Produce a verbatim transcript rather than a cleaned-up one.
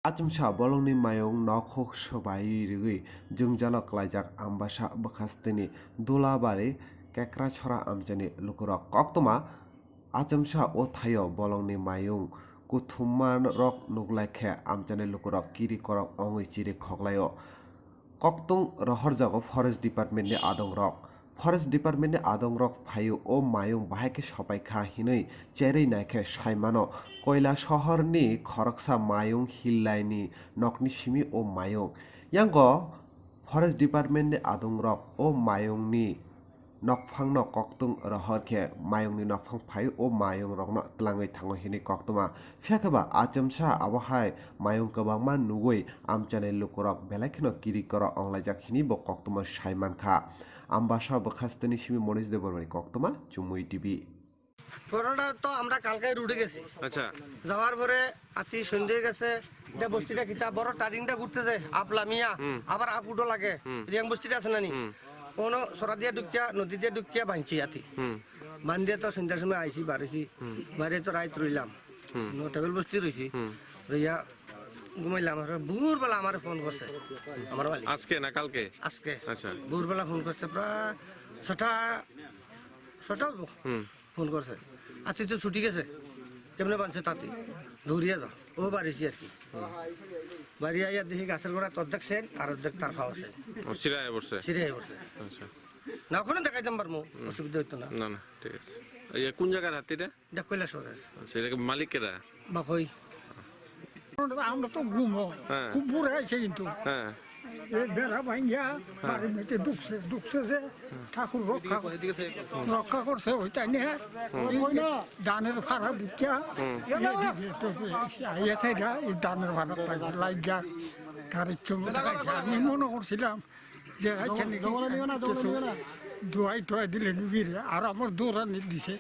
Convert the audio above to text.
Achomsa bolongni mayung nok huk swbaiwi rwgwi jwngjalo klaijak Ambasa bwkhasteni Dulabari Kekrachhora amchaini lukurok. Koktwma achomsa o thaio bolongni mayung kuthummarok nuklaikhe amchaini lukurok kiri korok wngwi chiri khoklaio. Koktung rohorjago Forest Department ni adongrok. Forest Department ni adongrok phaio o mayung bahai khe sopai kha hinwi cherwi naikhe saimano Koilasohor ni khoroksa mayung hillai ni nokni simi o mayung. Yango Forest Department ni adongrok o mayung ni nokphang no koktung rohor khe mayung ni nokphang phai o mayung rok no twlangwi thango hinwi koktwma. Phiya khe ba achomsa abo hai mayung kwbangma nugwi amchaini lukurok belai kheno kiri koro wnglaijak hinwi bo koktwma sai mankha. Ambasa bwkhasteni simi Monish Debbarmani koktwma Chumui T V. ঘটনাটা তো আমরা কালকে রুটে গেছি। আচ্ছা। যাওয়ার পরে আতি সন্ধ্যে গেছে, এটা বস্তিটা কিতা বড় টার্নিংটা ঘুরতে যায়, আপ লামিয়া, হুম। আবার আপ উঠো লাগে, হুম। রিয়াং বস্তিটা আছে না নি? হুম। কোনো সরা দিয়ে ঢুকিয়া, নদী দিয়ে ঢুকিয়া বাঁধছি আতি। হুম। বান্ধিয়া তো সন্ধ্যার সময় আইছি, বাড়িছি। হুম। বাইরে তো রাইত রইলাম। হুম। ন টেবিল বস্তি রইছি। হুম। রইয়া ঘুমাইলাম, আর ভোরবেলা আমার ফোন করছে আমার মালিক। আজকে না কালকে? আজকে। আচ্ছা। ভোরবেলা ফোন করছে প্রায় ছটা, ছটা হইব। হুম। ফোন করছে, "আতি তো ছুটি গেছে, কেমনে বানছে তাতি? দৌড়িয়া যা।" ও বাড়িছি আর কি। বাড়ি আইয়া দেখি গাছের গোড়া তো অর্ধেক সেন আর অর্ধেক তার ফাওয়া সেন। ও, সিরায় পড়ছে? সিরায় পড়ছে। আচ্ছা। না, ওখানে দেখাইতাম পারবো, হুম। অসুবিধা হইতো না। না, না, ঠিক আছে। এই কোন জায়গার হাতিটা? এটা কৈলাসহরের। আচ্ছা, এটা কি মালিক কেরা? বাপই। আমরা তো ঘুমো, হ্যাঁ। খুব ভোরে আইছে কিন্তু। হ্যাঁ। এই বেড়া ভাঙ্গিয়া হ্যাঁ। বাড়ির মধ্যে ঢুকছে, ঢুকছে যে ঠাকুর রক্ষা, রক্ষা করছে ওইটা নিয়ে। হুম। এই যে ধানের ফাড়া দিচ্ছা, হুম। এই যে, এই যে, এই যে, এই ধানের ফাড়া লাগিয়া গাড়ির চুমুক খাইছে। আমি মনে করছিলাম যে আচ্ছা নাকি কিছু দোয়াই টোয়াই দিলে নিবিড়, আর আমার দৌড়ানি দিছে।